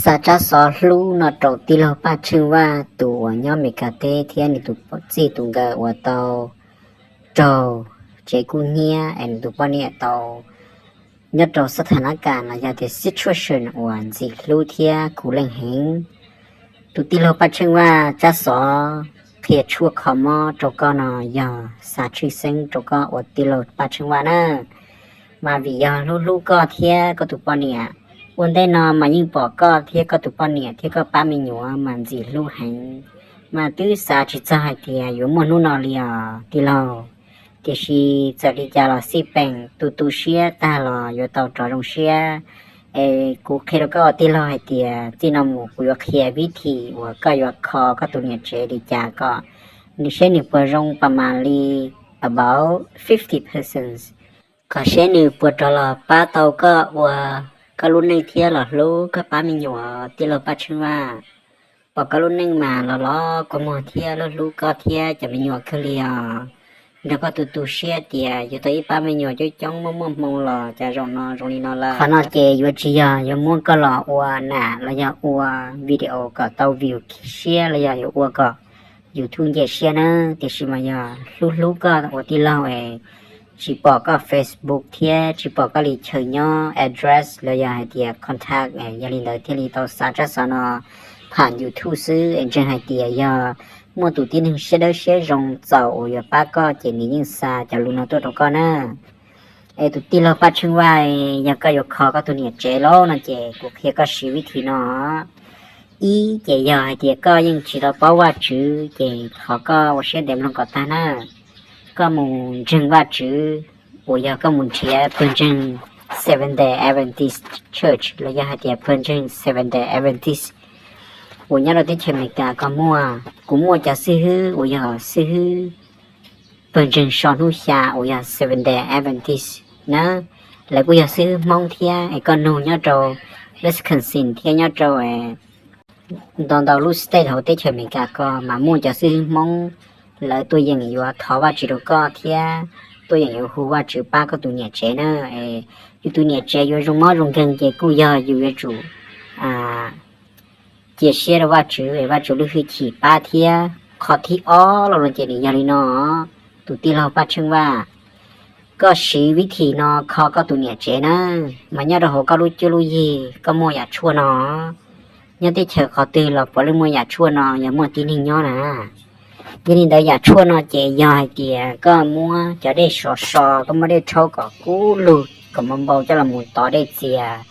Xa tsab xov hlub no rau tij laug Paj Tsheej Vaj tus uas nyob Meskas teb thiab nws tus txij tus nkawm uas tau raug tsev kub hnyiab es nws tus poj niam tau nyob rau xab tha na kas los yog tias situation uas ntxim hlub thiab khuv leej heev. Tus tij laug Paj Tsheej Vaj tsab xov qhia tshuaj kho mob rau koj no yog xa tshwj xeeb rau koj ua tij laug Paj Tsheej Vaj na. Mas vim yog hlub hlub koj thiab koj tus poj niam, ua ntej no mas yeej pom koj thiab koj tus poj niam thiab koj pab me nyuam mas ntxim hlub heev, mas twb xav tsis txog hais tias yuav muaj hnub no li os tij laug. Tiam sis txawm li cas los xij peem tu tu siab tag los yuav tau rov zoo siab. Es kuv qhia rau koj ua tij laug hais tias txij no mus kuv yuav qhia vib thim uas koj yuav kho koj tus niam tsev li cas kom nws seb nws puas zoo pas mam li about fifty percent, kom seb nws puas rov los pab tau koj ua koj lub neej thiab los hlub koj pab me nyuam tij laug Paj Tsheej Vaj. Pom koj lub neej mas los los kua muag thiab hlub hlub koj thiab cov me nyuam kawg li os. Nrog koj tu tu siab tias yuav tau ib pab me nyuam coob coob muaj muaj hmoo los cas zaum no zoo li no lawm. Qhov no ces yuav tsis yog yuav muab koj los ua nam los yog ua video kom tau view siab los yog yuav ua kom YouTube nce siab na, tiam sis mas yog hlub hlub koj ua tij laug es tsis pom koj Facebook thiab tsis pom koj li chaw nyob address los yog hais tias contact, yog li ntawd thiaj li tau xa tsab xov no tham YouTube xwb. Es ntseeg hais tias yog muaj tus tib neeg siab dawb siab zoo txaus uas yuav pab koj ces nws yeej xa cov lus no tuaj rau koj na. Es tus tij laug Paj Tsheej Vaj, yog koj yuav kho koj tus niam tsev lauj no ces kuv qhia koj siv vib thim no. Ib ces yog hais tias koj yeej tsis tau paub Vajtswv ces thov koj ua siab ntev mloog kom tag na. Koj mus ntseeg Vajtswv uas yog koj mus nrhiav pawg ntseeg Seventh Day Adventist Church los yog hais tias pawg ntseeg Seventh Day Adventist uas nyob rau teb chaws Amelikas koj muaj. Kuv muaj cov xib hwb uas yog xib hwb pawg ntseeg so hnub xya uas yog Seventh Day Adventist na. Lawv kuj yog xib hwb Hmoob thiab es koj nug nyob rau Wisconsin thiab nyob rau ntau ntau lub state hauv teb chaws Amelikas ko mas muaj cov xib hwb Hmoob, lawv tuaj yeem yuav thov Vajtswv rau koj thiab tuaj yeem yuav hu Vajtswv pab koj tus niam tsev na. Yus tus niam tsev yuav zoo mob zoo nkeeg ces kuj yog yus yuav tsum cia siab rau Vajtswv es Vajtswv lub hwj chim pab thiab. Qhov thib ob los no ces nws yog li no, tus tij laug Paj Tsheej Vaj, koj siv vib thim no kho koj tus niam tsev na, mas nyob rau hauv koj lub cuab lub yig koj muaj yam tshuaj no. Nyob teb chaws qhov twg los puav leej muaj yam tshuaj no yog muaj tib neeg nyob na. Yog li ntawd yam tshuaj no ces yog hais tias koj muab cov dej sov so, koj muab dej rhaub kom kub lug kom npau npau coj los mus tov dej txias,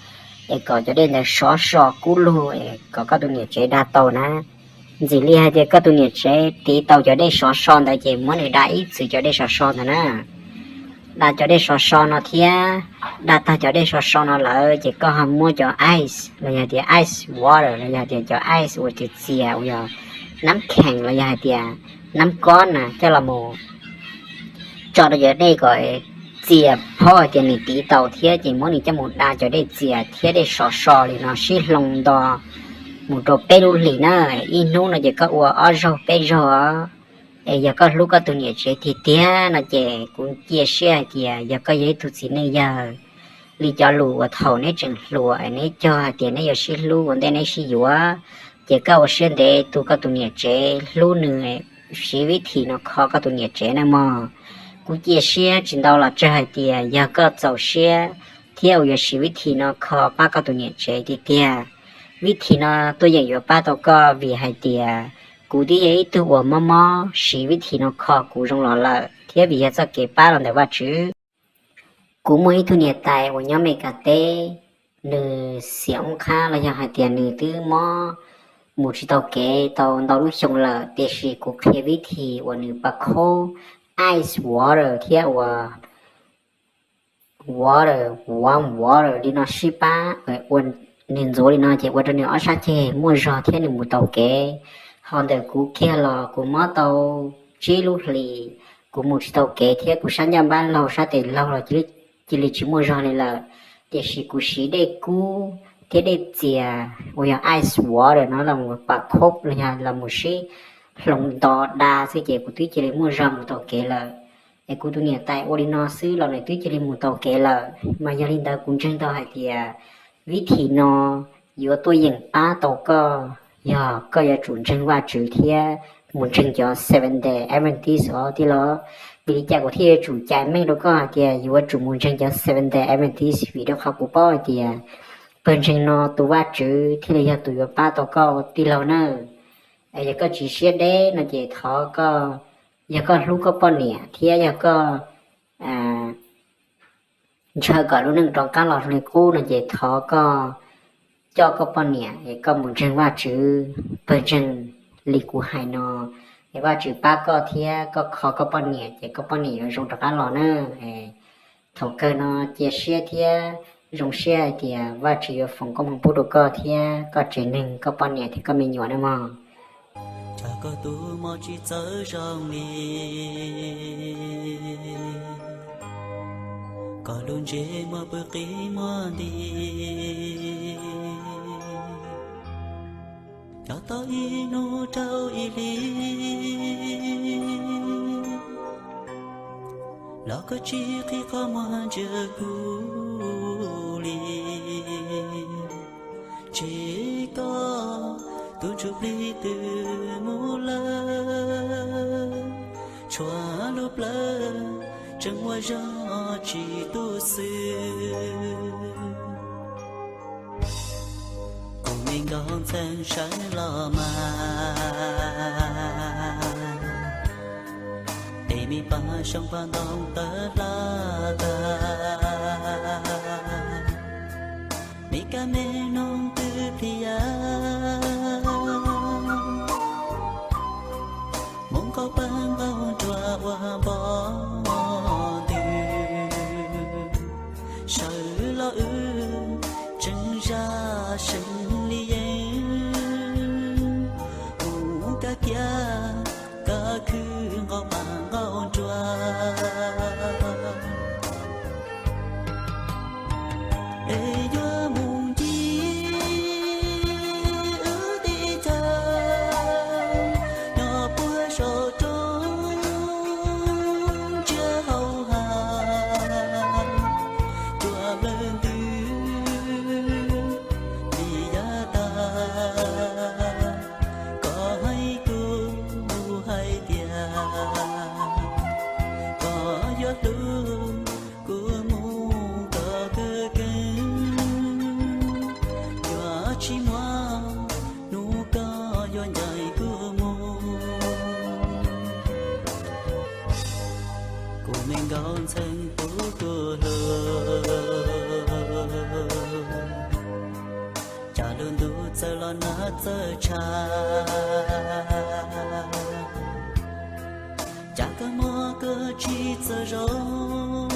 es kom cov dej ntawd sov so kub lug es kom koj tus niam tsev da tau na. Ntxim li hais tias koj tus niam tsev tiv tau cov dej sov so ntawd ces muab nws da ib txwm cov dej sov so ntawd na. Da cov dej sov so no thiab, da tag cov dej sov so no lawm ces koj ho muab cov ice los yog tias ice water los yog tias cov ice uas txias txias uas yog nab khees los yog hais tias nab kob na coj los mus tso rau cov dej kom txias phob hais tias nws tiv tau thiab ces muab nws coj mus da cov dej txias thiab dej sov so li no sib hloov nto mus rau peb lub hlis na. Ib hnub no ces koj ua ob zaug peb zaug os. Es yog koj hlub koj tus niam tsev tiag tiag no ces kuv cia siab hais tias yog koj yog ib tug txiv neej yawg li cov lus uas thaum neb tseem hluas es neb cog hais tias neb yuav sib hlub ua ntej neb sib yuav, ces koj ua siab ntev tu koj tus niam tsev hlub nws, siv vib thim no kho koj tus niam tsev na mog. Kuv cia siab tsis ntau los tsawg hais tias yog koj txaus siab thiab uas yuav siv vib thim no kho pab koj tus niam tsev tiag tiag. Vib thim no tuaj yeem yuav pab tau koj vim hais tias kuv twb yog ib tug uas mob mob siv vib thim no kho kuv zoo los lawm thiab vim yog txoj kev pab los ntawm Vajtswv. Kuv muaj ib tug niam tais uas nyob Meskas teb, nws xiam oob qhab los yog hais tias nws twb mob mus tsis tau kev tau ntau lub xyoo lawm, tiam sis kuv qhia vib thim uas nws pas khaub ice water thiab uas water, warm water li no sib pab ua nws ntxuav li no ces ua rau nws ob sab ceg muaj zog thiab nws mus tau kev. Ho ntawm kuv kiag los kuv mob tau tsib lub hlis, kuv mus tsis tau kev thiab kuv sab ncaj npab laug sab tes laug los cia li tsis muaj zog li lawm. Tiam sis kuv siv dej kub thiab dej txias uas yog ice water no los mus pas khob los yog los mus sib hloov nto da xwb ces kuv twb cia li muaj zog mus tau kev lawm. Es kuv tus niam tais ua li no xwb los nws twb cia li mus tau kev lawm. Mas yog li ntawd kuv ntseeg tau hais tias vib thim no yuav tuaj yeem pab tau koj yog koj yuav tsum ntseeg Vajtswv thiab mus ntseeg cov Seventh Day Adventist os tij laug. Vim li cas kuv thiaj yuav tsum cais meej rau koj hais tias yuav tsum mus ntseeg cov Seventh Day Adventist? Vim rau qhov kuv paub hais tias pawg ntseeg no tus Vajtswv thiaj li yog tus yuav pab tau koj tij laug na. Yog koj tsis siab deb no ces thov koj, yog koj hlub koj poj niam thiab yog koj ntshaw kom lub neej rov qab los zoo li qub no ces thov koj coj koj poj niam es koj mus ntseeg Vajtswv pawg ntseeg li kuv hais no, es Vajtswv pab koj thiab koj kho koj poj niam ces koj poj niam yuav zoo rov qab los na. Thaum kawg no cia siab thiab zoo siab hais tias Vajtswv yuav foom koob hmoov pub rau koj thiab koj tsev neeg, koj poj niam thiab koj me nyuam na mog. Tsam koj tus mob tsis txawv zoo li, koj lub ntsej muag pw qis muag nti, nyob tau ib hnub rau ib hlis los koj tsis qhib qhov muag ntsia kuv li. Ntshe koj tus ntsuj plig twb mus lawm, tshuav lub plawv tseem ua zog tsis tu xwb. Kuv me nkauj ntxhee sawv los mas, es me paj xyoob paj ntoo tawv hla tag, me kab me noog twb plhis ya, mus nqaus paj nqaus nruas ua npog ntws, sawv los wb tseem zaj seem li yeej, mus kab kiab kab khw nqaus paj nqaus nruas. Es yuav mus ncig wb teb chaws, nyob puag saum roob tsiab hauv hav, cuaj lawv ntws li yav tas. Koj hais kuv hais tias koj yuav hlub kuv mus kom kawg kev, yuav tsis muaj hnub koj yuav ncaim kuv mus. Kuv me nkauj ntxhee tub tuaj hluas, cas lub ntuj txawm los nag txawm tshav, cas koj muag koj tsis txawj zoo.